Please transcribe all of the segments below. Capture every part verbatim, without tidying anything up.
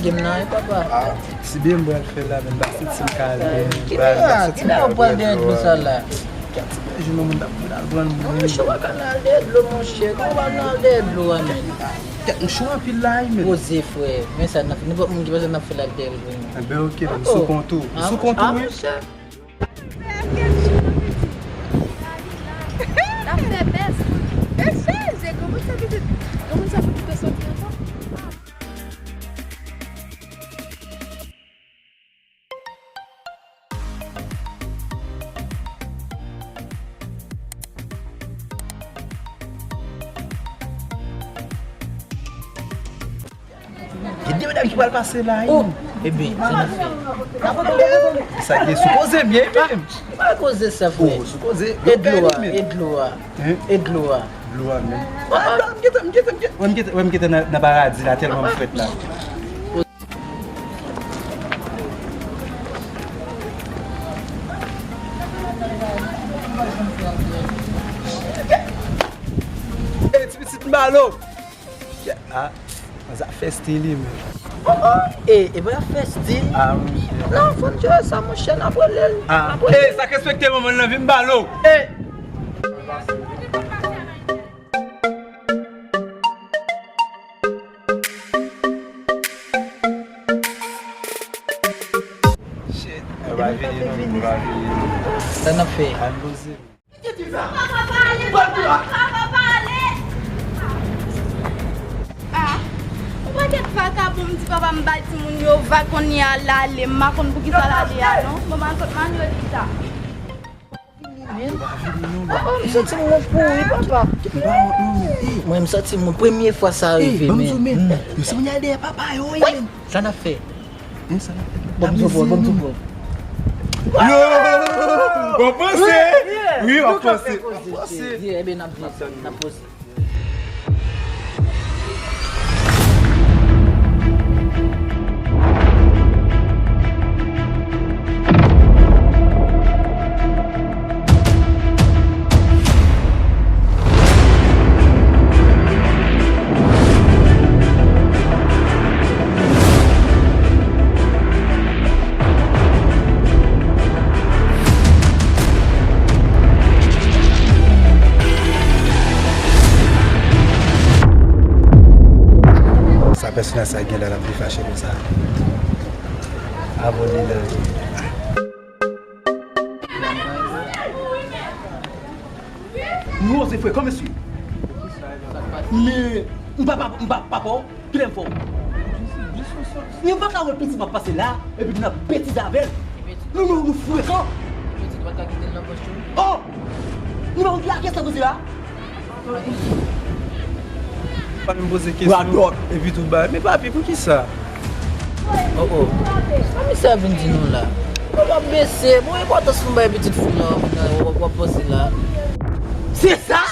M nan, wi, papa. Ah, ti byen m pral fè la, men m pa santi m ka al dèyè. Ki bagay, ki bagay w pral dèyè dlo sa la? Kèt ti byen, jou nan moun t ap vin al pran m. Non, monchè, w pa ka al dèyè dlo, monchè. Kòman w pa al dèyè dlo a, men? Kèt, m cho anpil la, wi, men. Poze, frè. Men sa n ap fè, nenpòt moun ki panse n ap fè l al dèyè dlo, men. Enben, oke, m sou kont ou. M sou kont ou, wi. Monchè. N ap fè bèz. Mesye, granmoun sa pitit, granmoun sa pitit te soti ankò. Gen de medam ki pral pase la, wi. Oh, ebyen, sa n ap fè? Sa gen sou koze m ye, wi, menm. Pa koze sa, frè. Oh, sou koze. E dlo a, e dlo a. Hein? E dlo a. Dlo a, menm. Ah, ah. M gentan, m gentan, m gentan, m gentan, m gentan nan, nan paradi la, tèlman m frèt la. Ey, ti pitit m balo. Ah, zafè stil li menm. Oh, oh, e, e pa zafè stil. Ah, monchè. Non, fò n jere sa, monchè, n ap rele l. Ah, n ap rele l. Ey, sa k respekte manman l nan vi m balo. Ey. Shit, yo pa vini non, yo pa vini. Sa n ap fè? Ann poze. Papa pale, papa, papa pale. Ah, ou pa ket vakabon, m di papa m bay timoun yo vag kounye a l ale, m pa konn poukisa l ale a non. Manman kot Manolita. Yo pa vini non. Oh, oh, m santi m wont pou ou wi, papa. M pa wont non, men. Mwen, m santi m wont. Premye fwa sa rive, men. Ban m di w, men. Yo sanble al dèyè papa yo wi, men. Sa n ap fè? Ban m sou pwòp, ban m sou pwòp. Yo! W ap panse? Wi, w ap panse. Wi, ebyen, n ap, n ap poze. Sa pèsonaj sa gen lè l ap vin fache konsa. Abòne la. Nou oze frè, kòman mesye? Men, m pa, pa, m pa, papa w, kilè m fè w? Men m pa ka wè pitit m ap pase la, epi nou ap betize avè l. Nou, nou, nou frekan. Oh! Nou pa konn ki aktè sa koze la? Pa menm poze kesyon. Radòt. Epi tout bagay. Men papi, poukisa? Oh, oh. Sa misye ap vin di nou la? Bon, m ap bese. Bon, enpòtans pou m bay pitit fi m nan, w ap, w ap panse la. Se sa!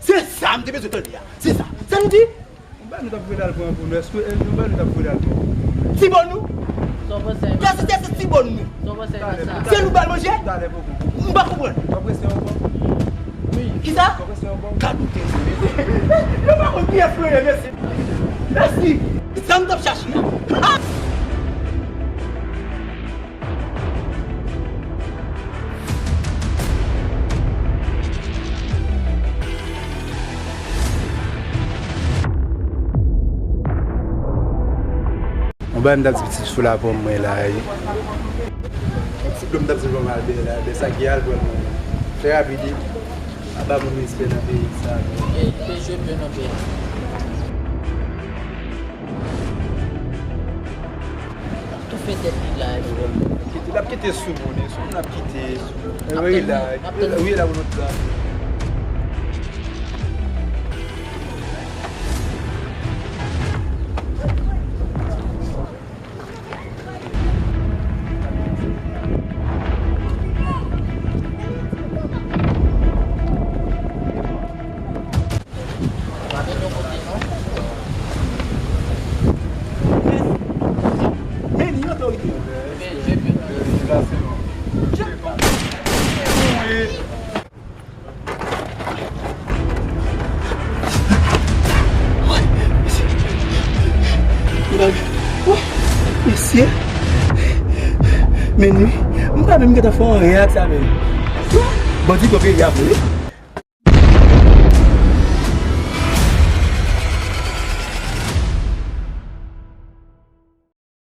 Se sa m te bezwen tande a. Se sa. Sa nou di? Yon bagay nou t ap voye l al pran pou nou. Èske, e, yon bagay nou t ap voye l al pran pou nou? Ti bòn nou? Sa w panse a sa? Èske se ti bòn nou? Sa w panse a sa? Se nou ba l manje? M pa konprann. W ap reste ankò? Wi. Kisa? W ap reste ankò? Gad ou tèt. Yo pa konn kiyès mwen ye, mesye. Mèsi. Sa m t ap chache a. Ah! Yon bagay m t ap di pitit sou la pou mwen la, wi. Yon ti dlo m t ap di pou mwen al bè la, bè sa gen al pran mwen. Trè rapid, wi. Aba moun respè nan peyi sa, wi. Ey, pe jwe byen nan peyi. L ap toufe tèt li la, wi. Kite, l ap kite sou moun, wi. Sou moun l ap kite. Wi, la. Wi, la, pou nou la. Mesye, men wi, m pa menm gentan fè anyen ak sa menm. Bandi pran peyi a vre.